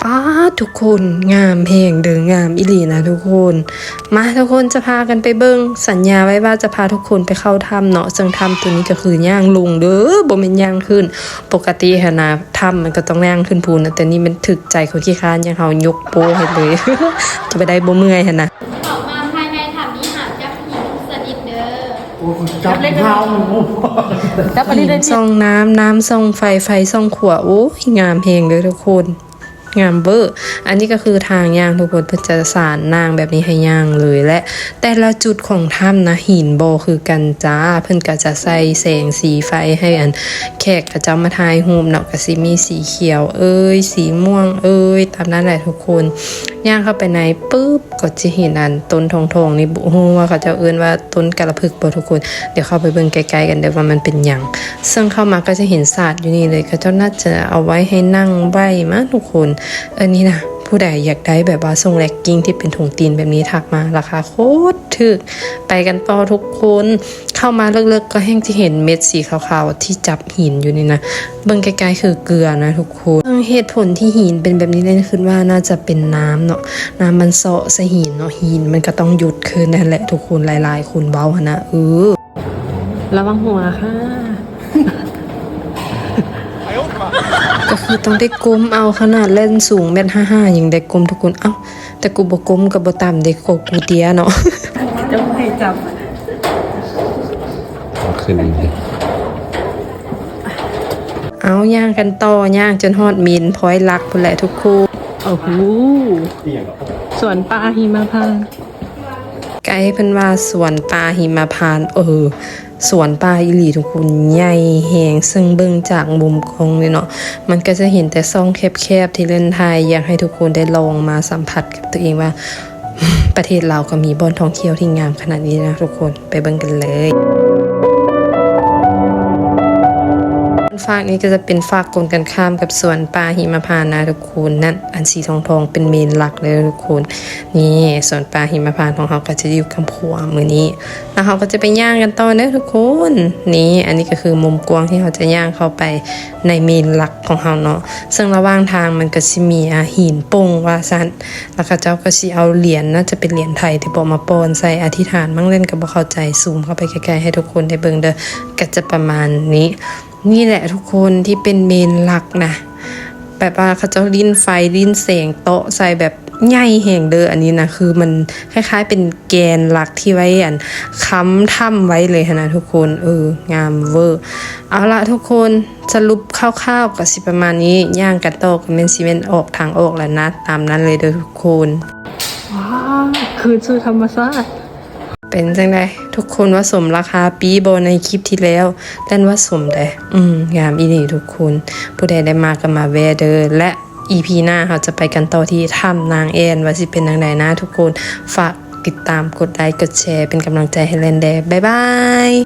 ອ້າ ທຸກຄົນ ງາມແຮງເດີ້ ງາມອີ່ຫຼີນະທຸກຄົນ. ມາ ທຸກຄົນ ຈະພາກັນໄປເບິ່ງ ສັນຍາໄວ້ວ່າຈະພາທຸກຄົນໄປເຂົ້າຖ້ຳເນາະ, ເຊິ່ງຖ້ຳໂຕນີ້ກໍຄືຍ່າງລົງເດີ້ ບໍ່ແມ່ນຍ່າງຂຶ້ນ. ປົກກະຕິຫັ້ນນະ ຖ້ຳມັນກໍຕ້ອງຍ່າງຂຶ້ນພຸ້ນນະ, ແຕ່ນີ້ມັນຖືກໃຈຄົນຂີ້ຄ້ານຢ່າງເຮົາ ຍົກໂປ້ໃຫ້ເລີຍ ຈະໄປໄດ້ບໍ່ເມື່ອຍຫັ້ນນະ. ອອກມາພາຍໃນຖ້ຳມີຫ້າມຈັບຫີນທຸກຊະນິດເດີ້. ໂອ້ຍ ຈັບເຮົາ ຈັບອັນນີ້ໄດ້ຕິ ສ່ອງນ້ຳ ນ້ຳສ່ອງໄຟ ໄຟສ່ອງຂົວ. ໂອ້ຍ ງາມແຮງເດີ້ທຸກຄົນ ງາມເວີ. ອັນນີ້ກໍຄືທາງຍ່າງທຸກຄົນ ເພິ່ນຈະສານນາງແບບນີ້ໃຫ້ຍ່າງເລີຍ ແລະ ແຕ່ລະຈຸດຂອງຖ້ຳນະ ຫີນບໍ່ຄືກັນຈ້າ. ເພິ່ນກໍຈະໃສ່ແສງສີໄຟໃຫ້ອັນແຂກເຂົາເຈົ້າມາຖ່າຍຮູບເນາະ, ກໍຊິມີສີຂຽວເອີຍ ສີມ່ວງເອີຍ ຕາມນັ້ນແຫຼະທຸກຄົນ. ຍ່າງເຂົ້າໄປໃນປຶບ ກໍຈະເຫັນອັນຕົ້ນທອງໆນີ້ ບໍ່ຮູ້ວ່າເຂົາເຈົ້າເອີ້ນວ່າຕົ້ນກາລະພຶກບໍ່ທຸກຄົນ. ດຽວເຂົ້າໄປເບິ່ງໃກ້ໆກັນເດີ້ວ່າມັນເປັນຫຍັງ. ເຊິ່ງເຂົ້າມາກໍຈະເຫັນສາດຢູ່ນີ້ເລີຍ, ເຂົາເຈົ້າໜ້າຈະເອົາໄວ້ໃຫ້ນັ່ງໄຫວ້ມາທຸກຄົນ. ອັນນີ້ນະ ຜູ້ໃດຢາກໄດ້ແບບວ່າຊົງແລັກກິ້ງທີ່ເປັນຖົງຕີນແບບນີ້ ທັກມາ ລາຄາໂຄດຖືກ. ໄປກັນຕໍ່ທຸກຄົນ. ເຂົ້າມາເລິກໆ ກໍແຮ່ງຈະເຫັນເມັດສີຂາວໆທີ່ຈັບຫີນຢູ່ນີ້ນະ, ເບິ່ງໃກ້ໆຄືເກືອນະທຸກຄົນ. ເຊິ່ງເຫດຜົນທີ່ຫີນເປັນແບບນີ້ນັ້ນ ຄິດວ່າໜ້າຈະເປັນນ້ຳເນາະ, ນ້ຳມັນເຊາະໃສ່ຫີນເນາະ, ຫີນມັນກໍຕ້ອງຢຸດຄືນັ້ນແຫຼະທຸກຄົນ. ຫຼາຍໆຄົນເວົ້າຫັ້ນນະ. ເອີ ລະວັງຫົວຄ່ະ ກໍຄືຕ້ອງໄດ້ກົ້ມເອົາ. ຂະໜາດແລ່ນສູງແມັດຫ້າຫ້າຍັງໄດ້ກົ້ມທຸກຄົນ. ເອົ້າ ແຕ່ກູບໍ່ກົ້ມກໍບໍ່ຕຳເດ ກໍກູເຕ້ຍເນາະ. ຈະບໍ່ໃຫ້ຈັບ ເອົາຂຶ້ນ. ເອົາ ຍ່າງກັນຕໍ່ ຍ່າງຈົນຮອດເມນພອຍຫຼັກພຸ້ນແຫຼະທຸກຄົນ. ໂອ້ໂຫ ສວນປ່າຫິມະພານ. ໄກເພິ່ນວ່າສວນປ່າຫິມະພານ ເອີ ສວນປ່າອີ່ຫຼີທຸກຄົນ ໃຫຍ່ແຮງ. ເຊິ່ງເບິ່ງຈາກມຸມກ້ອງນີ້ເນາະ ມັນກໍຈະເຫັນແຕ່ຊ່ອງແຄບໆ ທີ່ເລ່ນຖ່າຍ. ຢາກໃຫ້ທຸກຄົນໄດ້ລອງມາສຳຜັດກັບຕົວເອງວ່າ ປະເທດລາວກໍມີບ່ອນທ່ອງທ່ຽວທີ່ງາມຂະໜາດນີ້ນະທຸກຄົນ. ໄປເບິ່ງກັນເລີຍ. ຟາກນີ້ກໍຈະເປັນຟາກກົງກັນຂ້າມກັບສວນປ່າຫິມະພານນະທຸກຄົນ. ນັ້ນ ອັນສີທອງໆ ເປັນເມນຫຼັກເລີຍທຸກຄົນ. ນີ້ ສວນປ່າຫິມະພານຂອງເຮົາກໍຈະຢູ່ກັບຂົວມື້ນີ້ ແລ້ວເຮົາກໍຈະໄປຍ່າງກັນຕໍ່ເດີ້ທຸກຄົນ. ນີ້ ອັນນີ້ກໍຄືມຸມກວ້າງທີ່ເຮົາຈະຍ່າງເຂົ້າໄປໃນເມນຫຼັກຂອງເຮົາເນາະ. ເຊິ່ງລະຫວ່າງທາງມັນກໍຊິມີ ອາ ຫີນປົ່ງວ່າຊັ້ນ, ແລ້ວເຂົາເຈົ້າກໍຊິເອົາຫຼຽນ ໜ້າຈະເປັນຫຼຽນໄທທີ່ບໍ່ມາປ່ອນໃສ່ອະທິຖານມັ້ງ. ແລ່ນກໍບໍ່ເຂົ້າໃຈ. ຊູມເຂົ້າໄປໃກ້ໆ ໃຫ້ທຸກຄົນໄດ້ເບິ່ງເດີ້. ກໍຈະປະມານນີ້. ນີ້ແຫຼະທຸກຄົນ ທີ່ເປັນເມນຫຼັກນະ, ແບບວ່າເຂົາເຈົ້າຫຼິ້ນໄຟຫຼິ້ນແສງເຕາະໃສ່ແບບໃຫຍ່ແຮງເດີ້. ອັນນີ້ນະ ຄືມັນຄ້າຍໆເປັນແກນຫຼັກທີ່ໄວ້ອັນຄ້ຳຖ້ຳໄວ້ເລີຍຫັ້ນນະທຸກຄົນ. ເອີ ງາມເວີ. ເອົາລະທຸກຄົນ ສະຫຼຸບຄ່າວໆກໍຊິປະມານນີ້. ຍ່າງກັນຕໍ່ກໍແມ່ນຊິແມ່ນອອກທາງອອກແລ້ວນະ. ຕາມນັ້ນເລີຍເດີ້ທຸກຄົນ. ວ້າວ ຄືນສູ່ທຳມະຊາດ. ເປັນຈັ່ງໃດທຸກຄົນ ວ່າສົມລາຄາປີ້ບໍ່ໃນຄລິບທີ່ແລ້ວ? ແລ່ນວ່າສົມເດ້. ອືມ ງາມອີ່ຫຼີທຸກຄົນ. ຜູ້ໃດໄດ້ມາກໍມາແວ່ເດີ້. ແລະ ອີພີໜ້າເຮົາຈະໄປກັນຕໍ່ທີ່ຖ້ຳນາງແອ່ນ ວ່າຊິເປັນຈັ່ງໃດນະທຸກຄົນ. ຝາກຕິດຕາມ ກົດໄລ ກົດແຊ ເປັນກຳລັງໃຈໃຫ້ແລ່ນແດ່. ບາຍບາຍ.